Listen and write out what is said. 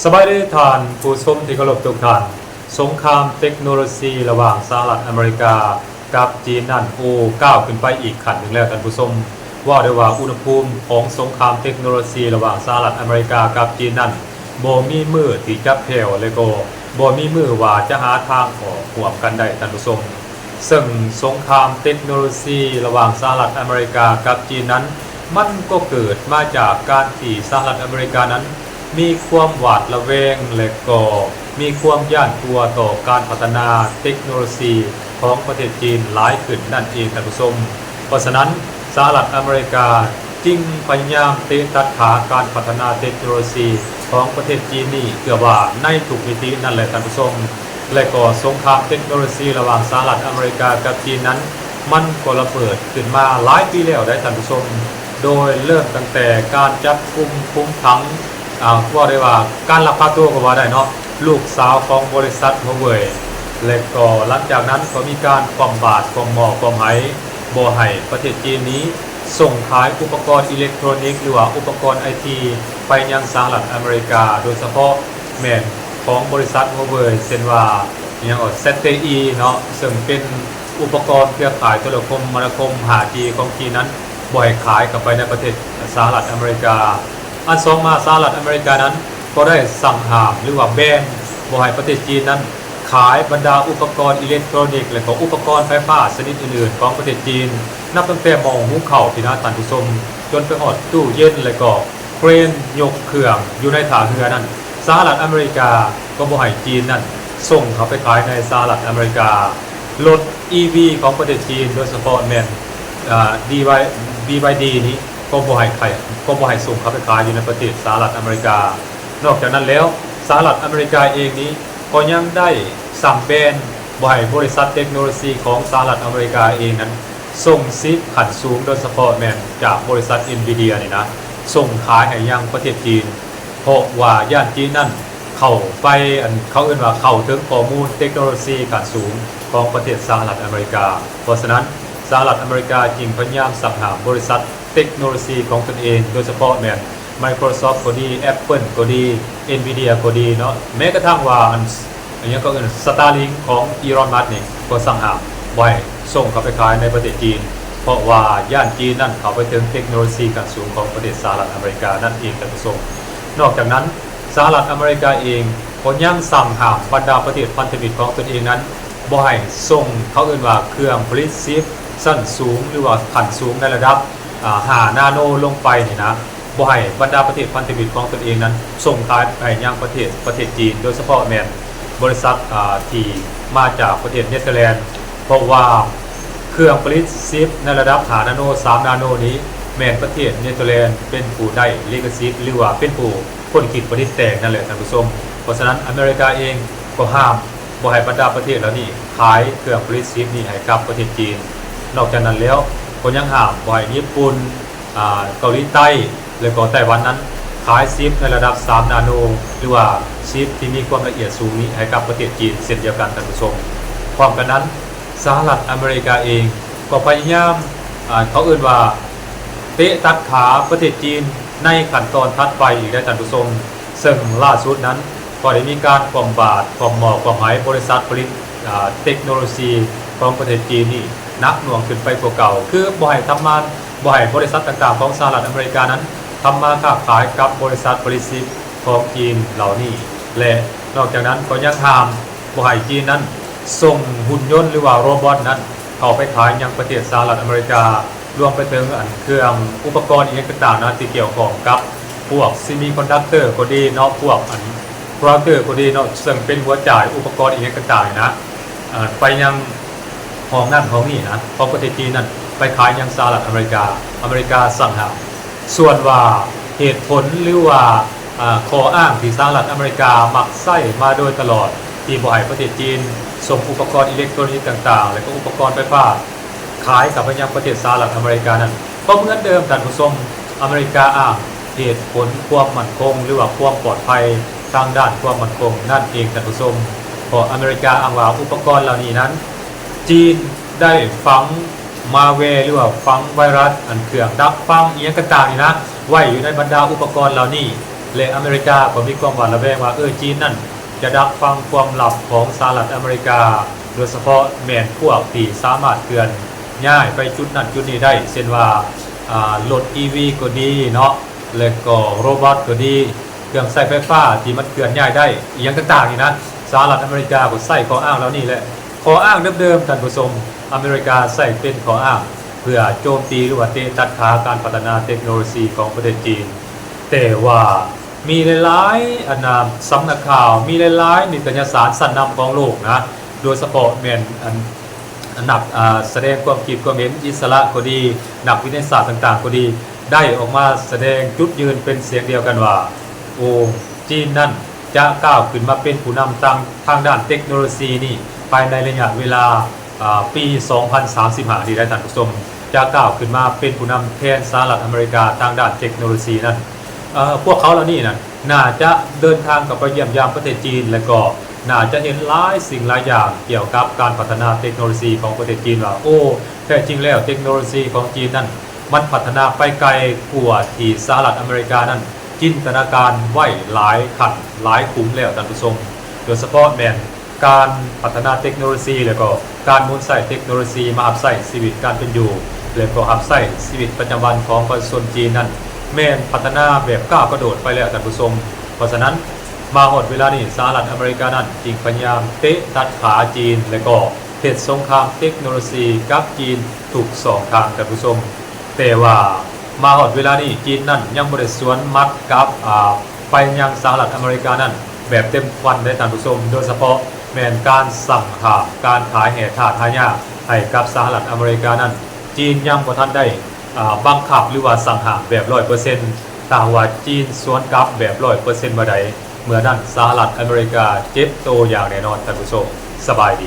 ສະບາຍດີທ່ານຜູ້ຊົມທີ່ເຄົາລົບທຸກທ່ານ. ສົງຄາມເຕັກໂນໂລຊີລະຫວ່າງສະຫະລັດອາເມລິກາກັບຈີນນັ້ນ ໂອ້ ກ້າວຂຶ້ນໄປອີກຂັ້ນໜຶ່ງແລ້ວທ່ານຜູ້ຊົມ. ເວົ້າໄດ້ວ່າອຸນຫະພູມຂອງສົງຄາມເຕັກໂນໂລຊີລະຫວ່າງສະຫະລັດອາເມລິກາກັບຈີນນັ້ນ ບໍ່ມີມື້ທີ່ຈະແຜ່ວ ແລະກໍບໍ່ມີມື້ວ່າຈະຫາທາງອອກຮ່ວມກັນໄດ້ທ່ານຜູ້ຊົມ. ເຊິ່ງສົງຄາມເຕັກໂນໂລຊີລະຫວ່າງສະຫະລັດອາເມລິກາກັບຈີນນັ້ນ ມັນກໍເກີດມາຈາກການທີ່ສະຫະລັດອາເມລິການັ້ນ ມີຄວາມຫວາດລະແວງ ແລະກໍມີຄວາມຢ້ານກົວຕໍ່ການພັດທະນາເຕັກໂນໂລຊີຂອງປະເທດຈີນຫຼາຍຂຶ້ນນັ້ນເອງທ່ານຜູ້ຊົມ. ເພາະສະນັ້ນ ສະຫະລັດອາເມລິກາຈຶ່ງພະຍາຍາມເຕະຕັດຂາການພັດທະນາເຕັກໂນໂລຊີຂອງປະເທດຈີນນີ້ ເກືອບວ່າໃນທຸກມິຕິນັ້ນແຫຼະທ່ານຜູ້ຊົມ. ແລະກໍສົງຄາມເຕັກໂນໂລຊີລະຫວ່າງສະຫະລັດອາເມລິກາກັບຈີນນັ້ນ ມັນກໍລະເບີດຂຶ້ນມາຫຼາຍປີແລ້ວໄດ໋ທ່ານຜູ້ຊົມ. ໂດຍເລີ່ມຕັ້ງແຕ່ການຈັບກຸມຄຸມຂັງ ອາ ເວົ້າໄດ້ວ່າການລັກພາຕົວກໍວ່າໄດ້ເນາະ ລູກສາວຂອງບໍລິສັດຫົວເຫວີຍ ແລະກໍຫຼັງຈາກນັ້ນກໍມີການຄວ່ຳບາດ ຄວ່ຳໝໍ້ ຄວ່ຳໄຫ ບໍ່ໃຫ້ປະເທດຈີນນີ້ສົ່ງຂາຍອຸປະກອນອີເລັກໂທຣນິກ ຫຼືວ່າອຸປະກອນໄອທີໄປຍັງສະຫະລັດອາເມລິກາ ໂດຍສະເພາະແມ່ນຂອງບໍລິສັດຫົວເຫວີຍ ເຊັ່ນວ່າ ອີຫຍັງກໍ ແຊັດເຕອີ ເນາະ ເຊິ່ງເປັນອຸປະກອນເຄືອຂ່າຍໂທລະຄົມມະນາຄົມ ຫ້າຈີ ຂອງຈີນນັ້ນ ບໍ່ໃຫ້ຂາຍເຂົ້າໄປໃນປະເທດສະຫະລັດອາເມລິກາ. ອັນສອງມາ ສະຫະລັດອາເມລິການັ້ນກໍໄດ້ສັ່ງຫ້າມ ຫຼືວ່າແບນ ບໍ່ໃຫ້ປະເທດຈີນນັ້ນຂາຍບັນດາອຸປະກອນອີເລັກໂທຣນິກ ແລະກໍອຸປະກອນໄຟຟ້າຊະນິດອື່ນໆຂອງປະເທດຈີນ ນັບຕັ້ງແຕ່ໝໍ້ຫຸງເຂົ້າພີ້ນະທ່ານຜູ້ຊົມ ຈົນໄປຮອດຕູ້ເຢັນ ແລະກໍ ເຄຣນຍົກເຄື່ອງຢູ່ໃນທ່າເຮືອນັ້ນ ສະຫະລັດອາເມລິກາກໍບໍ່ໃຫ້ຈີນນັ້ນສົ່ງເຂົ້າໄປຂາຍໃນສະຫະລັດອາເມລິກາ. ລົດອີວີຂອງປະເທດຈີນ ໂດຍສະເພາະແມ່ນ ອາ ບີວາຍດີ ນີ້ກໍບໍ່ໃຫ້ຂາຍ ກໍບໍ່ໃຫ້ສົ່ງເຂົ້າໄປຂາຍຢູ່ໃນປະເທດສະຫະລັດອາເມລິກາ. ນອກຈາກນັ້ນແລ້ວ ສະຫະລັດອາເມລິກາເອງນີ້ ກໍຍັງໄດ້ສັ່ງແບນບໍ່ໃຫ້ບໍລິສັດເຕັກໂນໂລຊີຂອງສະຫະລັດອາເມລິກາເອງນັ້ນ ສົ່ງຊິບຂັ້ນສູງ ໂດຍສະເພາະແມ່ນຈາກບໍລິສັດ Nvidia ນີ້ນະ ສົ່ງຂາຍໃຫ້ຍັງປະເທດຈີນ ເພາະວ່າຢ້ານຈີນນັ້ນເຂົ້າໄປ ອັນ ເຂົາເອີ້ນວ່າເຂົ້າເຖິງຂໍ້ມູນເຕັກໂນໂລຊີຂັ້ນສູງຂອງປະເທດສະຫະລັດອາເມລິກາ. ເພາະສະນັ້ນ ສະຫະລັດອາເມລິກາຈຶ່ງພະຍາຍາມສັ່ງຫ້າມບໍລິສັດເຕັກໂນໂລຊີຂອງຕົນເອງ ໂດຍສະເພາະແມ່ນ Microsoft ກໍດີ, Apple ກໍດີ, Nvidia ກໍດີເນາະ ແມ້ກະທັ່ງວ່າອັນ ອັນຫຍັງກໍເອີ້ນ Starlink ຂອງ Elon Musk ນີ້ກໍສັ່ງຫ້າມບໍ່ໃຫ້ສົ່ງເຂົ້າໄປຂາຍໃນປະເທດຈີນ ເພາະວ່າຢ້ານຈີນນັ້ນເຂົ້າໄປເຖິງເຕັກໂນໂລຊີຂັ້ນສູງຂອງປະເທດສະຫະລັດອາເມລິການັ້ນເອງທ່ານຜູ້ຊົມ. ນອກຈາກນັ້ນ ສະຫະລັດອາເມລິກາເອງກໍຍັງສັ່ງຫ້າມບັນດາປະເທດພັນທະມິດຂອງຕົນເອງນັ້ນ ບໍ່ໃຫ້ສົ່ງ ເຂົາເອີ້ນວ່າເຄື່ອງຜະລິດຊິບຊັ້ນສູງ ຫຼືວ່າຂັ້ນສູງໃນລະດັບ ອາ ຫ້ານາໂນລົງໄປນີ້ນະ ບໍ່ໃຫ້ບັນດາປະເທດພັນທະມິດຂອງຕົນເອງນັ້ນສົ່ງຂາຍໄປຍັງປະເທດ ປະເທດຈີນ ໂດຍສະເພາະແມ່ນບໍລິສັດ ອາ ທີ່ມາຈາກປະເທດເນເທີແລນ ເພາະວ່າເຄື່ອງຜະລິດຊິບໃນລະດັບຫ້ານາໂນ ສາມນາໂນນີ້ ແມ່ນປະເທດເນເທີແລນເປັນຜູ້ໄດ້ລິຂະສິດ ຫຼືວ່າເປັນຜູ້ຄົ້ນຄິດປະດິດແຕ່ງນັ້ນແຫຼະທ່ານຜູ້ຊົມ. ເພາະສະນັ້ນ ອາເມລິກາເອງກໍຫ້າມບໍ່ໃຫ້ບັນດາປະເທດເຫຼົ່ານີ້ຂາຍເຄື່ອງຜະລິດຊິບນີ້ໃຫ້ກັບປະເທດຈີນ. ນອກຈາກນັ້ນແລ້ວ ກໍຍັງຫ້າມບໍ່ໃຫ້ຍີ່ປຸ່ນ ອາ ເກົາຫຼີໃຕ້ ແລະກໍໄຕ້ຫວັນນັ້ນ ຂາຍຊິບໃນລະດັບສາມນາໂນ ຫຼືວ່າຊິບທີ່ມີຄວາມລະອຽດສູງນີ້ໃຫ້ກັບປະເທດຈີນເຊັ່ນດຽວກັນທ່ານຜູ້ຊົມ. ພ້ອມກັນນັ້ນ ສະຫະລັດອາເມລິກາເອງກໍພະຍາຍາມ ອາ ເຂົາເອີ້ນວ່າເຕະຕັດຂາປະເທດຈີນໃນຂັ້ນຕອນຖັດໄປອີກໄດ໋ທ່ານຜູ້ຊົມ. ເຊິ່ງລ່າສຸດນັ້ນກໍໄດ້ມີການຄວ່ຳບາດ ຄວ່ຳໝໍ້ ຄວ່ຳໄຫ ບໍລິສັດຜະລິດ ອາ ເຕັກໂນໂລຊີຂອງປະເທດຈີນນີ້ໜັກໜ່ວງຂຶ້ນໄປກວ່າເກົ່າ ຄືບໍ່ໃຫ້ທຳມານ ບໍ່ໃຫ້ບໍລິສັດຕ່າງໆຂອງສະຫະລັດອາເມລິການັ້ນ ທຳມາຄ້າຂາຍກັບບໍລິສັດຜະລິດຊິບຂອງຈີນເຫຼົ່ານີ້ ແລະ ນອກຈາກນັ້ນກໍຍັງຫ້າມບໍ່ໃຫ້ຈີນນັ້ນສົ່ງຫຸ່ນຍົນ ຫຼືວ່າໂຣບອດນັ້ນເຂົ້າໄປຂາຍຍັງປະເທດສະຫະລັດອາເມລິກາ ລວມໄປເຖິງອັນເຄື່ອງອຸປະກອນອີ່ຫຍັງຕ່າງໆນະ ທີ່ກ່ຽວຂ້ອງກັບພວກເຊມິຄອນດັກເຕີກໍດີເນາະ ພວກອັນໂທລະເຕີກໍດີເນາະ ເຊິ່ງເປັນຫົວໃຈອຸປະກອນອີ່ຫຍັງຕ່າງໆນີ້ນະ ເອີ ໄປຍັງຫ້ອງນັ້ນຫ້ອງນີ້ນະ ຂອງປະເທດຈີນນັ້ນ ໄປຂາຍຍັງສະຫະລັດອາເມລິກາ ອາເມລິກາສັ່ງຫ້າມ. ສ່ວນວ່າເຫດຜົນ ຫຼືວ່າ ອາ ຂໍ້ອ້າງທີ່ສະຫະລັດອາເມລິກາມັກໃຊ້ມາໂດຍຕະຫຼອດ ທີ່ບໍ່ໃຫ້ປະເທດຈີນສົ່ງອຸປະກອນອີເລັກໂທຣນິກຕ່າງໆ ແລະກໍອຸປະກອນໄຟຟ້າ ຂາຍເຂົ້າໄປຍັງປະເທດສະຫະລັດອາເມລິການັ້ນ ກໍເໝືອນເດີມທ່ານຜູ້ຊົມ. ອາເມລິກາອ້າງເຫດຜົນຄວາມໝັ້ນຄົງ ຫຼືວ່າຄວາມປອດໄພທາງດ້ານຄວາມໝັ້ນຄົງນັ້ນເອງທ່ານຜູ້ຊົມ. ເພາະອາເມລິກາອ້າງວ່າອຸປະກອນເຫຼົ່ານີ້ນັ້ນ ຈີນໄດ້ຝັງ malware ຫຼືວ່າຝັງໄວຣັສ ອັນເຄື່ອງດັກຟັງອີ່ຫຍັງກໍຕາມນີ້ນະ ໄວ້ຢູ່ໃນບັນດາອຸປະກອນເຫຼົ່ານີ້ ແລະອາເມລິກາກໍມີຄວາມຫວາດລະແວງວ່າ ເອີ ຈີນນັ້ນຈະດັກຟັງຄວາມລັບຂອງສະຫະລັດອາເມລິກາ ໂດຍສະເພາະແມ່ນພວກທີ່ສາມາດເຄື່ອນຍ້າຍໄປຈຸດນັ້ນຈຸດນີ້ໄດ້ ເຊັ່ນວ່າ ອາ ລົດອີວີກໍດີເນາະ ແລະກໍໂຣບອດກໍດີ ເຄື່ອງໃຊ້ໄຟຟ້າທີ່ມັນເຄື່ອນຍ້າຍໄດ້ ອີ່ຫຍັງຕ່າງໆນີ້ນະ ສະຫະລັດອາເມລິກາກໍໃຊ້ຂໍ້ອ້າງເຫຼົ່ານີ້ແຫຼະ. ຂໍ້ອ້າງເດີມໆ ທ່ານຜູ້ຊົມ, ອາເມລິກາໃຊ້ເປັນຂໍ້ອ້າງເພື່ອໂຈມຕີ ຫຼືວ່າເຕະຕັດຂາການພັດທະນາເຕັກໂນໂລຊີຂອງປະເທດຈີນ. ແຕ່ວ່າມີຫຼາຍໆ ອັນນາ ສຳນັກຂ່າວ, ມີຫຼາຍໆນິຕະຍະສານຊັ້ນນຳຂອງໂລກນະ, ໂດຍສະເພາະແມ່ນອັນ ອັນນັກ ອາ ສະແດງຄວາມຄິດຄວາມເຫັນອິດສະຫຼະກໍດີ, ນັກວິທະຍາສາດຕ່າງໆກໍດີ ໄດ້ອອກມາສະແດງຈຸດຢືນເປັນສຽງດຽວກັນວ່າ ໂອ ຈີນນັ້ນຈະກ້າວຂຶ້ນມາເປັນຜູ້ນຳທາງ ທາງດ້ານເຕັກໂນໂລຊີນີ້ ພາຍໃນໄລຍະເວລາ ອາ ປີສອງພັນສາມສິບຫ້ານີ້ໄດ໋ທ່ານຜູ້ຊົມ, ຈະກ້າວຂຶ້ນມາເປັນຜູ້ນຳແທນສະຫະລັດອາເມລິກາທາງດ້ານເຕັກໂນໂລຊີນັ້ນ. ເອີ ພວກເຂົາເຫຼົ່ານີ້ນັ້ນ ໜ້າຈະເດີນທາງເຂົ້າໄປຢ້ຽມຢາມປະເທດຈີນ ແລະກໍໜ້າຈະເຫັນຫຼາຍສິ່ງຫຼາຍຢ່າງກ່ຽວກັບການພັດທະນາເຕັກໂນໂລຊີຂອງປະເທດຈີນວ່າ ໂອ ແທ້ຈິງແລ້ວເຕັກໂນໂລຊີຂອງຈີນນັ້ນ ມັນພັດທະນາໄປໄກກວ່າທີ່ສະຫະລັດອາເມລິການັ້ນຈິນຕະນາການໄວ້ຫຼາຍຂັ້ນຫຼາຍຂຸມແລ້ວທ່ານຜູ້ຊົມ, ໂດຍສະເພາະແມ່ນການພັດທະນາເຕັກໂນໂລຊີ ແລະກໍການໝູນໃຊ້ເຕັກໂນໂລຊີມາຮັບໃຊ້ຊີວິດການເປັນຢູ່ ແລະກໍຮັບໃຊ້ຊີວິດປະຈຳວັນຂອງປະຊາຊົນຈີນນັ້ນ ແມ່ນພັດທະນາແບບກ້າວກະໂດດໄປແລ້ວທ່ານຜູ້ຊົມ. ເພາະສະນັ້ນ ມາຮອດເວລານີ້ ສະຫະລັດອາເມລິການັ້ນຈຶ່ງພະຍາຍາມເຕະຕັດຂາຈີນ ແລະກໍເຮັດສົງຄາມເຕັກໂນໂລຊີກັບຈີນທຸກຊ່ອງທາງທ່ານຜູ້ຊົມ. ແຕ່ວ່າມາຮອດເວລານີ້ ຈີນນັ້ນຍັງບໍ່ໄດ້ສວນໝັດກັບ ອາ ໄປຍັງສະຫະລັດອາເມລິການັ້ນແບບເຕັມຄວັນເດ້ທ່ານຜູ້ຊົມ, ໂດຍສະເພາະແມ່ນການສັ່ງຫ້າມການຂາຍແຮ່ທາດຫາຍາກໃຫ້ກັບສະຫະລັດອາເມລິການັ້ນ ຈີນຍັງບໍ່ທັນໄດ້ ອາ ບັງຄັບ ຫຼືວ່າສັ່ງຫ້າມແບບຮ້ອຍເປີເຊັນ. ຖ້າຫາກວ່າຈີນສວນກັບແບບຮ້ອຍເປີເຊັນເມື່ອໃດ ເມື່ອນັ້ນສະຫະລັດອາເມລິກາເຈັບໂຕຢ່າງແນ່ນອນທ່ານຜູ້ຊົມ. ສະບາຍດີ.